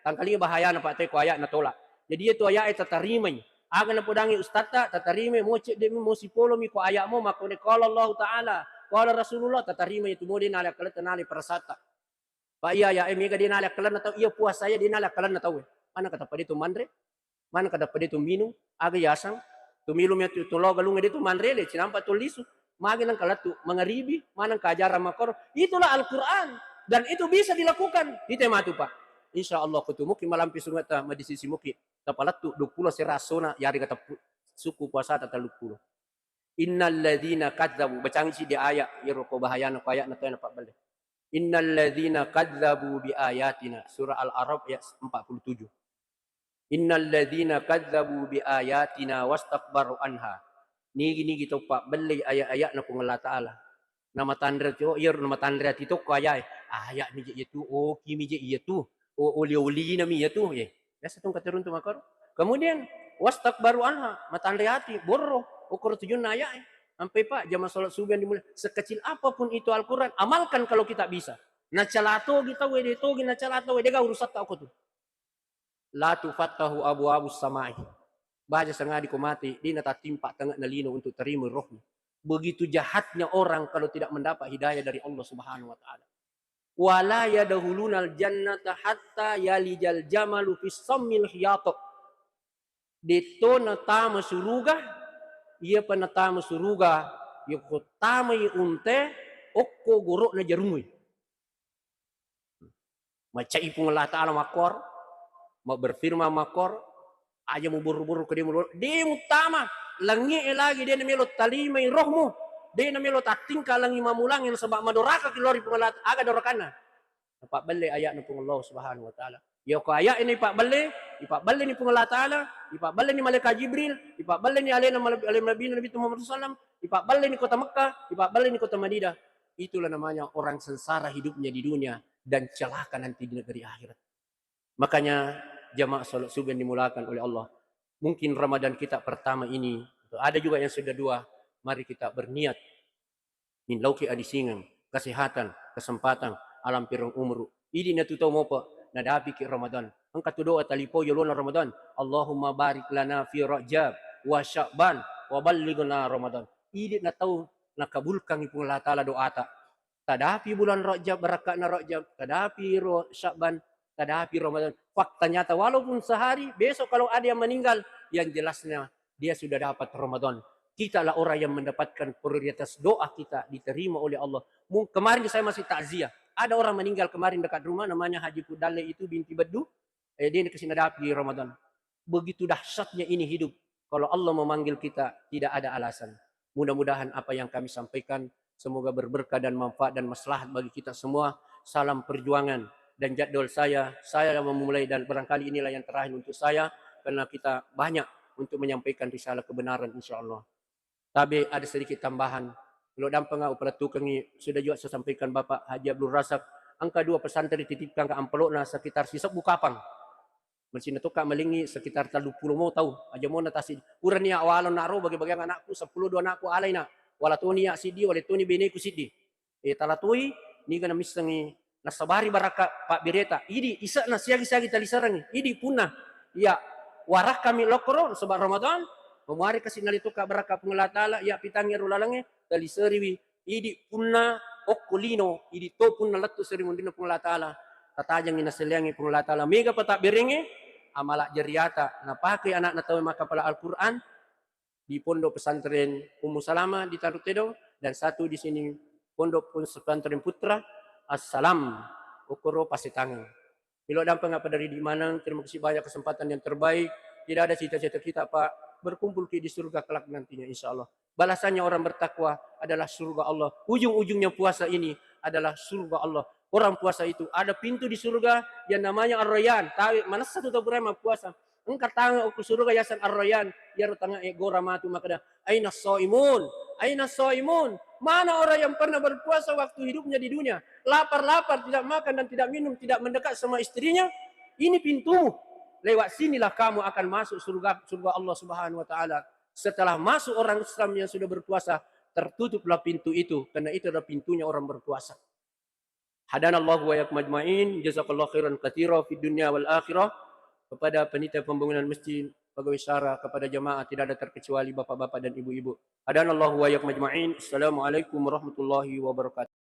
Tangkalinga bahayana, Pak, te ko ayat natolak. Jadi iya tu ayat e tatarimai. Aga napodangi ustazta, tatarimai, mo cedde mi, mo sipolo mi ko ayat mo, makkone qala Allah Ta'ala, qala Rasulullah, tatarimai itu mo de nalai akkaletta, nalai perasatta. Pak, iya, iya, eh, mega de nalai akkalenna tau, iya puasa iya de nalai akkalenna tau, eh. Mana kata pade tu manre? Mana kata pade tu minung? Aga yaseng? Tu minung ya tu, tu lo galung de tu manre le, cinampa tu lisu. Magi nang kalattu mangaribi, manang kajaran makor. Itulah Al-Quran. Dan itu bisa dilakukan. Ite matu, Pak. Insya Allah, kutumuki malampi sungata madisisi muki. Tapalattu dua puluh serasona, yari katappu. Suku puasa ta tellu puluh. Innalladzina kadzabu, bacangi siddi ayat, iyaro ko bahayana ko ayat na tena pabballe. Innalladzina kadzabu bi ayatina, surah Al-Araf ayat empat puluh tujuh. Innalladzina kadzabu bi ayatina wastakbaru anha. Nigi-nigi to pabbelle ayat-ayatna Puang Allah Ta'ala. Namatanre to, iyaro namatanre ati tokko ayat e. Ayat mi je iya tu, oki mi je iya tu, o-, oli-olina mi iya tu. Eh. Biasa tu engka teruntu makaro. Kemudian, wastakbaru anha, matanre ati, borro, okoro tujunna ayat e. Sampai, Pak, jamaah salat subuh yang dimuliakan, sekecil apapun itu Al-Quran, amalkan kalau kita bisa. Nacala togi tau, de togi nacala tau, de ga urusatta okko tu. La tufattahu abwabus samai. Baja sangadi ko mati, de natattimpa tengahna lino untuk terima rohmu. Begitu jahatnya orang kalau tidak mendapat hidayah dari Allah Subhanahu wa Ta'ala. Wala yadkhulunal jannata hatta yalijal jamalu fis sammil khiyat. Detto natama suruga, iyapa natama suruga, yako tamai unte okko goro'na jarumui. Macai Puang Allah Ta'ala makkor, ma-, berfirman makkor, aja muborro-borro ko de mulo-, de muttama, langi e lagi de namelo talimai rohmu, de namelo tattingka langi mamulangi nasaba madoraka ki lori Puang Allah, aga dorakanna? Napabbelle ayatna Puang Allah Subhanahu wa Ta'ala. Yako ayat ini ipabbelle, ipabbelle ni Puang Allah Ta'ala, ipabbelle ni malaikat Jibril, ipabbelle ni alena mal-, alena Nabi, Nabi Muhammad sallallahu alaihi wasallam, ipabbelle ni kota Mekah, ipabbelle ni kota Madinah. Itulah namanya orang sengsara hidupnya di dunia dan celaka nanti di negeri akhirat. Makanya jamaah salat subuh yang dimuliakan oleh Allah, mungkin Ramadan kita pertama ini, ada juga yang sudah dua, mari kita berniat min lauki adisingeng, kesehatan, kesempatan, alam pirong umuru. Idi natu tau mopa nadapiki Ramadan. Engka tu doa talipau yolona Ramadan. Allahumma barik lana fi Rajab wa Sya'ban wa ballighna Ramadan. Idi na tau nakabulkangi Puang Allah Ta'ala doata. Tadapi bulan Rajab, barakka'na Rajab, tadapi ro-, Sya'ban, tadapi Ramadan. Fakta nyata, walaupun sehari, besok kalau ada yang meninggal, yang jelasnya dia sudah dapat Ramadan. Kitalah orang yang mendapatkan prioritas doa kita diterima oleh Allah. Mung-, kemarin saya masih takziah. Ada orang meninggal kemarin dekat rumah, namanya Haji Pudalle itu binti Beddu. Eh, dia kasih nadapi Ramadan. Begitu dahsyatnya ini hidup. Kalau Allah memanggil kita, tidak ada alasan. Mudah-mudahan apa yang kami sampaikan semoga berberkah dan manfaat dan maslahat bagi kita semua. Salam perjuangan dan jadwal saya, saya yang memulai dan barangkali inilah yang terakhir untuk saya karena kita banyak untuk menyampaikan risalah kebenaran, insya Allah. Tabe ada sedikit tambahan. Lo dampeng upalettukengngi, sudah juga saya sampaikan Bapak Haji Abdul Razak, engka dua pesantren dititipkan ke amplopna sekitar sisebbu kapang. Masinna tokka malingngi sekitar tellu pulo mo tau. Aja mona tasi. Purani ya walo naro bagi-bagian anakku, sepuluh dua anakku alaina. Wala toni ya sidi, wala toni beneku sidi. E, tala toi, niga namissengngi nasabari barakka pabbireta. Idi ise'na siagi-siagi taliserengngi. Idi punna iya warakka mi lokkoro sebab Ramadan, memuari kasi nalitokka barakka Puang Allah Taala, iya pitangngi ro lalengnge, taliseriwi. Idi punna okko lino, idi to punna lettu seri munrinna Puang Allah Taala. Tatajengngi naselleangngi Puang Allah Taala. Mega patabberengnge, amala jariata napake anakna tau makkapala Al-Quran, di Pondok Pesantren Ummu Salama di Taru Tedo, dan satu di sini Pondok Pesantren Putra Assalam, Okoro Pasetangeng. Milo dampeng apa dari di maneng, terima kasih banyak kesempatan yang terbaik. Tidak ada cita-cita kita, Pak, berkumpul ki di surga kelak nantinya, insya Allah. Balasannya orang bertakwa adalah surga Allah. Ujung-ujungnya puasa ini adalah surga Allah. Orang puasa itu ada pintu di surga yang namanya Ar-Rayyan. Tawi manessa tu taburai mappuasa. Engka tanga okko surga yaseng Ar-Rayyan, iyaro tanga e gora matu makkeda, "Aina shaimun? Aina shaimun?" Mana orang yang pernah berpuasa waktu hidupnya di dunia? Lapar-lapar, tidak makan dan tidak minum, tidak mendekat sama istrinya. Ini pintumu. Lewat sinilah kamu akan masuk surga, surga Allah Subhanahu wa Ta'ala. Setelah masuk orang Islam yang sudah berpuasa, tertutuplah pintu itu, karena itu adalah pintunya orang berpuasa. Hadanallahu wa iyyakum ajma'in. Jazakallahu khairan katsira fid dunya wal akhirah. Kepada panitia pembangunan masjid, pegawai syara, kepada jamaah tidak ada terkecuali bapak-bapak dan ibu-ibu. Hadanallahu wa iyyakum ajma'in. Assalamualaikum warahmatullahi wabarakatuh.